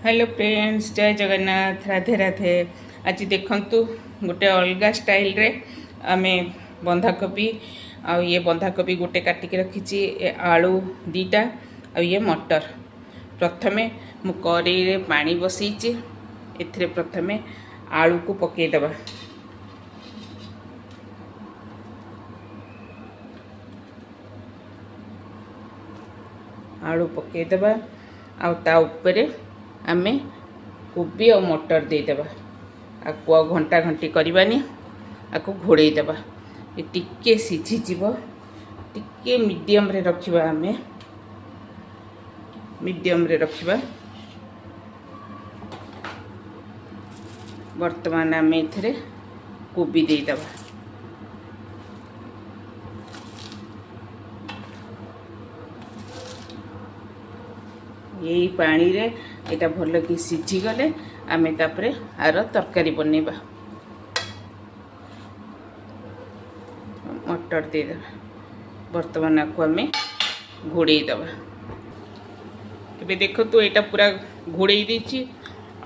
Hello friends, ଜୟ ଜଗନ୍ନାଥ, ରାଧେ ରାଧେ। ଆଜି ଦେଖନ୍ତୁ, ଗୋଟେ ଅଲଗା ଷ୍ଟାଇଲରେ ଆମେ ବନ୍ଧାକୋବି ଆଉ ଇଏ ବନ୍ଧାକୋବି ଗୋଟେ କାଟିକି ରଖିଛି, ଏ ଆଳୁ 2ଟା ଆଉ ଇଏ ମଟର। ପ୍ରଥମେ ମୁଁ କରେଇରେ ପାଣି ବସେଇଛି। ଏଥିରେ ପ୍ରଥମେ ଆଳୁକୁ ପକାଇଦେବା। ଆଳୁ ପକାଇଦେବା ଆଉ ତା ଉପରେ ଆମେ କୋବି ଆଉ ମଟର ଦେଇଦେବା। ଆକୁ ଆଉ ଘଣ୍ଟା ଘଣ୍ଟି କରିବାନି, ଆକୁ ଘୋଡ଼େଇ ଦେବା। ଏ ଟିକେ ସିଝିଯିବ। ଟିକେ ମିଡ଼ିୟମରେ ରଖିବା, ଆମେ ମିଡ଼ିୟମରେ ରଖିବା। ବର୍ତ୍ତମାନ ଆମେ ଏଥିରେ କୋବି ଦେଇଦେବା। ଏଇ ପାଣିରେ ଏଇଟା ଭଲକି ସିଝିଗଲେ ଆମେ ତାପରେ ଆର ତରକାରୀ ବନେଇବା। ମଟର ଦେଇଦେବା। ବର୍ତ୍ତମାନ ଆକୁ ଆମେ ଘୋଡ଼େଇ ଦେବା। ଏବେ ଦେଖନ୍ତୁ, ଏଇଟା ପୁରା ଘୋଡ଼େଇ ଦେଇଛି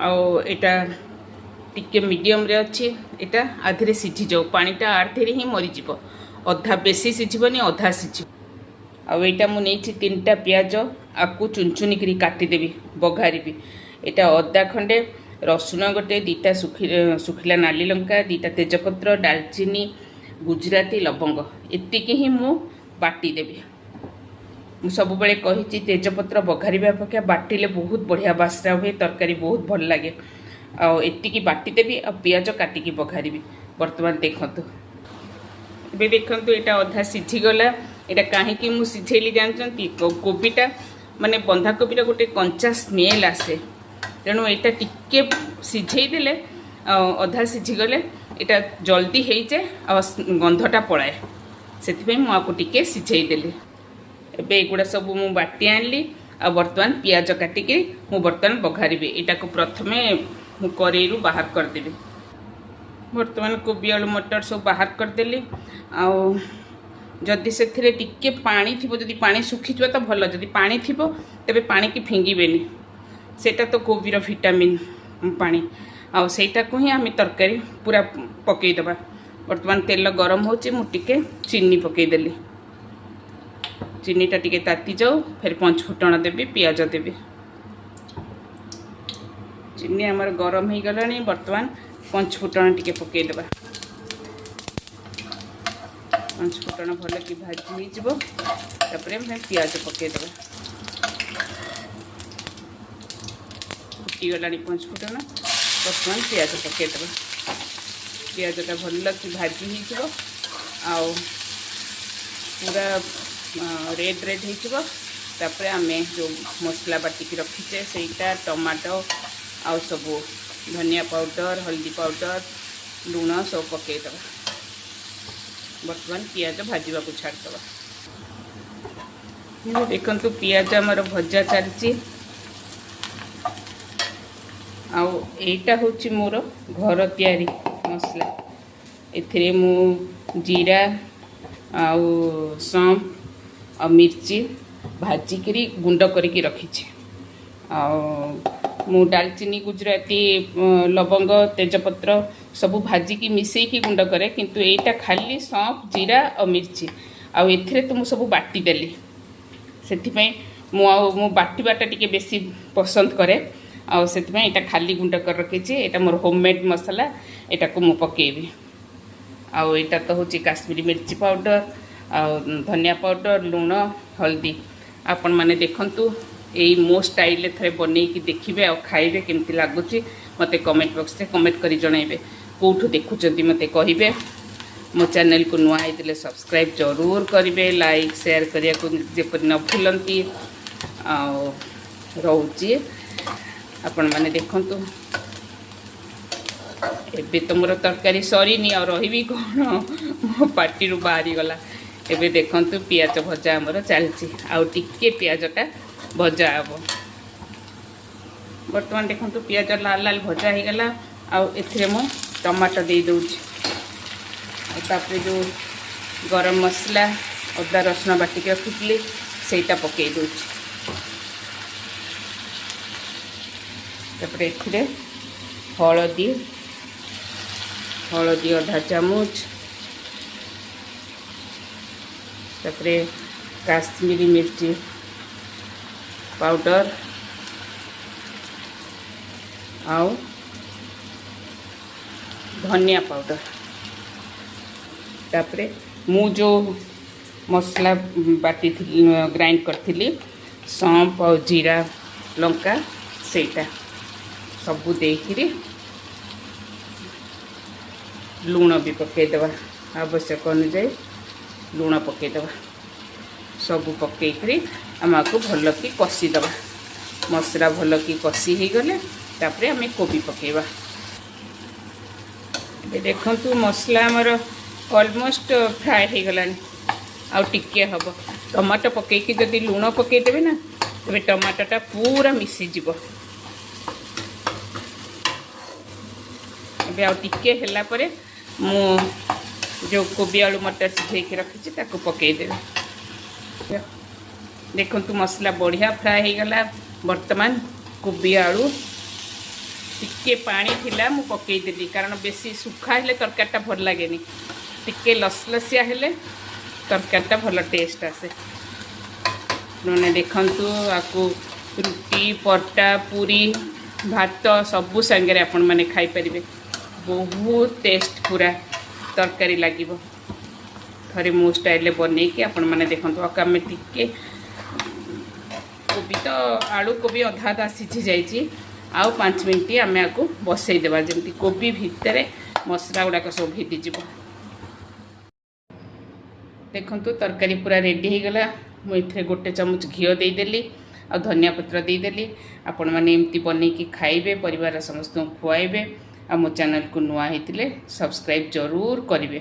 ଆଉ ଏଇଟା ଟିକେ ମିଡ଼ିୟମରେ ଅଛି। ଏଇଟା ଆଧିରେ ସିଝିଯାଉ। ପାଣିଟା ଆଧିରେ ହିଁ ମରିଯିବ। ଅଧା ବେଶୀ ସିଝିବନି, ଅଧା ସିଝିବ। ଆଉ ଏଇଟା ମୁଁ ନେଇଛି 3ଟା ପିଆଜ, ଆକୁ ଚୁନଚୁନିକିରି କାଟିଦେବି, ବଘାରିବି। ଏଇଟା ଅଦା ଖଣ୍ଡେ, ରସୁଣ ଗୋଟେ, 2ଟା ଶୁଖିଲା ନାଲି ଲଙ୍କା, 2ଟା ତେଜପତ୍ର, ଡାଲଚିନି, ଗୁଜୁରାତି, ଲବଙ୍ଗ, ଏତିକି ହିଁ ମୁଁ ବାଟିଦେବି। ମୁଁ ସବୁବେଳେ କହିଛି, ତେଜପତ୍ର ବଘାରିବା ଅପେକ୍ଷା ବାଟିଲେ ବହୁତ ବଢ଼ିଆ ବାସ୍ନା ହୁଏ, ତରକାରୀ ବହୁତ ଭଲ ଲାଗେ। ଆଉ ଏତିକି ବାଟିଦେବି ଆଉ ପିଆଜ କାଟିକି ବଘାରିବି। ବର୍ତ୍ତମାନ ଦେଖନ୍ତୁ, ଏବେ ଦେଖନ୍ତୁ, ଏଇଟା ଅଧା ସିଝିଗଲା। ଏଇଟା କାହିଁକି ମୁଁ ସିଝେଇଲି ଜାଣିଛନ୍ତି? କୋବିଟା ମାନେ ବନ୍ଧାକୋବିର ଗୋଟେ କଞ୍ଚା ସ୍ମେଲ୍ ଆସେ। ତେଣୁ ଏଇଟା ଟିକେ ସିଝେଇ ଦେଲେ, ଅଧା ସିଝିଗଲେ ଏଇଟା ଜଲ୍ଦି ହେଇଯାଏ ଆଉ ଗନ୍ଧଟା ପଳାଏ। ସେଥିପାଇଁ ମୁଁ ଆକୁ ଟିକେ ସିଝେଇ ଦେଲି। ଏବେ ଏଗୁଡ଼ା ସବୁ ମୁଁ ବାଟି ଆଣିଲି ଆଉ ବର୍ତ୍ତମାନ ପିଆଜ କାଟିକି ମୁଁ ବର୍ତ୍ତମାନ ବଘାରିବି। ଏଇଟାକୁ ପ୍ରଥମେ ମୁଁ କରେଇରୁ ବାହାର କରିଦେବି। ବର୍ତ୍ତମାନ କୋବି, ଆଳୁ, ମଟର ସବୁ ବାହାର କରିଦେଲି। ଆଉ ଯଦି ସେଥିରେ ଟିକେ ପାଣି ଥିବ, ଯଦି ପାଣି ଶୁଖିଯିବ ତ ଭଲ। ଯଦି ପାଣି ଥିବ ତେବେ ପାଣିକି ଫିଙ୍ଗିବେନି। ସେଇଟା ତ କୋବିର ଭିଟାମିନ୍ ପାଣି, ଆଉ ସେଇଟାକୁ ହିଁ ଆମେ ତରକାରୀ ପୁରା ପକାଇଦେବା। ବର୍ତ୍ତମାନ ତେଲ ଗରମ ହେଉଛି, ମୁଁ ଟିକେ ଚିନି ପକାଇଦେଲି। ଚିନିଟା ଟିକେ ତାତି ଯାଉ, ଫେର ପଞ୍ଚ ଫୁଟଣ ଦେବି, ପିଆଜ ଦେବି। ଚିନି ଆମର ଗରମ ହେଇଗଲାଣି। ବର୍ତ୍ତମାନ ପଞ୍ଚ ଫୁଟଣ ଟିକେ ପକାଇଦେବା। ପଞ୍ଚ ଫୁଟଣ ଭଲକି ଭାଜି ହେଇଯିବ, ତାପରେ ଆମେ ପିଆଜ ପକାଇଦେବା। ଫୁଟିଗଲାଣି ପଞ୍ଚ ଫୁଟଣ, ବର୍ତ୍ତମାନ ପିଆଜ ପକାଇଦେବା। ପିଆଜଟା ଭଲକି ଭାଜି ହେଇଯିବ ଆଉ ପୁରା ରେଡ୍ ରେଡ୍ ହେଇଯିବ। ତାପରେ ଆମେ ଯେଉଁ ମସଲା ବାଟିକି ରଖିଛେ, ସେଇଟା ଟମାଟୋ ଆଉ ସବୁ ଧନିଆ ପାଉଡ଼ର, ହଳଦୀ ପାଉଡ଼ର, ଲୁଣ ସବୁ ପକାଇଦେବା। ବର୍ତ୍ତମାନ ପିଆଜ ଭାଜିବାକୁ ଛାଡ଼ିଦେବା। ଏବେ ଦେଖନ୍ତୁ, ପିଆଜ ଆମର ଭଜା ଚାଲିଛି। ଆଉ ଏଇଟା ହେଉଛି ମୋର ଘର ତିଆରି ମସଲା। ଏଥିରେ ମୁଁ ଜିରା ଆଉ ସମ୍ପ ଆଉ ମିର୍ଚି ଭାଜିକିରି ଗୁଣ୍ଡ କରିକି ରଖିଛି। ଆଉ ମୁଁ ଡାଲଚିନି, ଗୁଜୁରାତି, ଲବଙ୍ଗ, ତେଜପତ୍ର ସବୁ ଭାଜିକି ମିଶେଇକି ଗୁଣ୍ଡ କରେ, କିନ୍ତୁ ଏଇଟା ଖାଲି ସମ୍ପ, ଜିରା ଆଉ ମିର୍ଚି। ଆଉ ଏଥିରେ ତ ମୁଁ ସବୁ ବାଟିଦେଲି। ସେଥିପାଇଁ ମୁଁ ବାଟିବାଟା ଟିକେ ବେଶୀ ପସନ୍ଦ କରେ ଆଉ ସେଥିପାଇଁ ଏଇଟା ଖାଲି ଗୁଣ୍ଡ କରି ରଖିଛି। ଏଇଟା ମୋର ହୋମମେଡ଼୍ ମସଲା, ଏଇଟାକୁ ମୁଁ ପକାଇବି। ଆଉ ଏଇଟା ତ ହେଉଛି କାଶ୍ମୀରୀ ମିର୍ଚି ପାଉଡ଼ର ଆଉ ଧନିଆ ପାଉଡ଼ର, ଲୁଣ, ହଳଦୀ। ଆପଣମାନେ ଦେଖନ୍ତୁ, ଏଇ ମୋ ଷ୍ଟାଇଲରେ ଥରେ ବନେଇକି ଦେଖିବେ ଆଉ ଖାଇବେ। କେମିତି ଲାଗୁଛି ମୋତେ କମେଣ୍ଟ ବକ୍ସରେ କମେଣ୍ଟ କରି ଜଣାଇବେ। କେଉଁଠୁ ଦେଖୁଛନ୍ତି ମୋତେ କହିବେ। ମୋ ଚ୍ୟାନେଲକୁ ନୂଆ ହେଇଥିଲେ ସବସ୍କ୍ରାଇବ୍ ଜରୁର କରିବେ। ଲାଇକ୍, ସେୟାର କରିବାକୁ ଯେପରି ନ ଭୁଲନ୍ତି। ଆଉ ରହୁଛି, ଆପଣମାନେ ଦେଖନ୍ତୁ। ଏବେ ତ ମୋର ତରକାରୀ ସରିନି, ଆଉ ରହିବି କ'ଣ, ମୋ ପାଟିରୁ ବାହାରିଗଲା। ଏବେ ଦେଖନ୍ତୁ, ପିଆଜ ଭଜା ଆମର ଚାଲିଛି ଆଉ ଟିକେ ପିଆଜଟା ଭଜା ହେବ। ବର୍ତ୍ତମାନ ଦେଖନ୍ତୁ, ପିଆଜ ଲାଲ ଲାଲ ଭଜା ହେଇଗଲା ଆଉ ଏଥିରେ ମୁଁ ଟମାଟୋ ଦେଇଦେଉଛି। ଆଉ ତାପରେ ଯେଉଁ ଗରମ ମସଲା, ଅଦା ରସୁଣ ବାଟିକି ରଖିଥିଲି, ସେଇଟା ପକାଇ ଦେଉଛି। ତାପରେ ଏଥିରେ ହଳଦୀ, ହଳଦୀ ଅଧା ଚାମଚ। ତାପରେ କାଶ୍ମୀରୀ ମିର୍ଚି ପାଉଡ଼ର ଆଉ ଧନିଆ ପାଉଡ଼ର। ତାପରେ ମୁଁ ଯେଉଁ ମସଲା ବାଟିଥିଲି, ଗ୍ରାଇଣ୍ଡ କରିଥିଲି, ସମ୍ପ ଆଉ ଜିରା, ଲଙ୍କା, ସେଇଟା ସବୁ ଦେଇକିରି ଲୁଣ ବି ପକାଇଦେବା। ଆବଶ୍ୟକ ଅନୁଯାୟୀ ଲୁଣ ପକାଇଦେବା। ସବୁ ପକାଇକିରି ଆମେ ଆକୁ ଭଲକି କଷିଦେବା। ମସଲା ଭଲକି କଷି ହେଇଗଲେ ତାପରେ ଆମେ କୋବି ପକାଇବା। ଏବେ ଦେଖନ୍ତୁ, ମସଲା ଆମର ଅଲମୋଷ୍ଟ ଫ୍ରାଏ ହେଇଗଲାଣି, ଆଉ ଟିକିଏ ହେବ। ଟମାଟୋ ପକାଇକି ଯଦି ଲୁଣ ପକାଇଦେବେ ନା, ତେବେ ଟମାଟୋଟା ପୁରା ମିଶିଯିବ। ଏବେ ଆଉ ଟିକିଏ ହେଲା ପରେ ମୁଁ ଯେଉଁ କୋବି, ଆଳୁ, ମଟର ସିଝେଇକି ରଖିଛି, ତାକୁ ପକାଇଦେବି। ଦେଖନ୍ତୁ, ମସଲା ବଢ଼ିଆ ଫ୍ରାଏ ହେଇଗଲା। ବର୍ତ୍ତମାନ କୋବି, ଆଳୁ, ଟିକେ ପାଣି ଥିଲା, ମୁଁ ପକାଇଦେଲି, କାରଣ ବେଶୀ ଶୁଖା ହେଲେ ତରକାରୀଟା ଭଲ ଲାଗେନି। ଟିକେ ଲସଲସିଆ ହେଲେ ତରକାରୀଟା ଭଲ ଟେଷ୍ଟ ଆସେ। ଆପଣମାନେ ଦେଖନ୍ତୁ, ଆକୁ ରୁଟି, ପରଟା, ପୁରୀ, ଭାତ ସବୁ ସାଙ୍ଗରେ ଆପଣମାନେ ଖାଇପାରିବେ। ବହୁତ ଟେଷ୍ଟ ପୁରା ତରକାରୀ ଲାଗିବ। ଥରେ ମୋ ଷ୍ଟାଇଲରେ ବନେଇକି ଆପଣମାନେ ଦେଖନ୍ତୁ। ଆଉ ଆମେ ଟିକେ କୋବି ତ, ଆଳୁ କୋବି ଅଧା ଅଧା ସିଝି ଯାଇଛି। ଆଉ 5 ମିନିଟ୍ ଆମେ ଆକୁ ବସେଇଦେବା, ଯେମିତି କୋବି ଭିତରେ ମସଲା ଗୁଡ଼ାକ ସବୁ ଭିଦିଯିବ। ଦେଖନ୍ତୁ, ତରକାରୀ ପୁରା ରେଡ଼ି ହେଇଗଲା। ମୁଁ ଏଥିରେ ଗୋଟେ ଚାମଚ ଘିଅ ଦେଇଦେଲି ଆଉ ଧନିଆ ପତ୍ର ଦେଇଦେଲି। ଆପଣମାନେ ଏମିତି ବନେଇକି ଖାଇବେ, ପରିବାର ସମସ୍ତଙ୍କୁ ଖୁଆଇବେ। ଆଉ ମୋ ଚ୍ୟାନେଲକୁ ନୂଆ ହେଇଥିଲେ ସବସ୍କ୍ରାଇବ୍ ଜରୁର କରିବେ।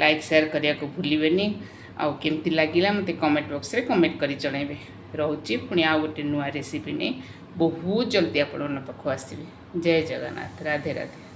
ଲାଇକ୍, ସେୟାର କରିବାକୁ ଭୁଲିବେନି। ଆଉ କେମିତି ଲାଗିଲା, ମୋତେ କମେଣ୍ଟ ବକ୍ସରେ କମେଣ୍ଟ କରି ଜଣାଇବେ। ରହୁଛି, ପୁଣି ଆଉ ଗୋଟେ ନୂଆ ରେସିପି ନେଇ ବହୁତ ଜଲ୍ଦି ଆପଣମାନଙ୍କ ପାଖକୁ ଆସିବି। ଜୟ ଜଗନ୍ନାଥ, ରାଧେ ରାଧେ।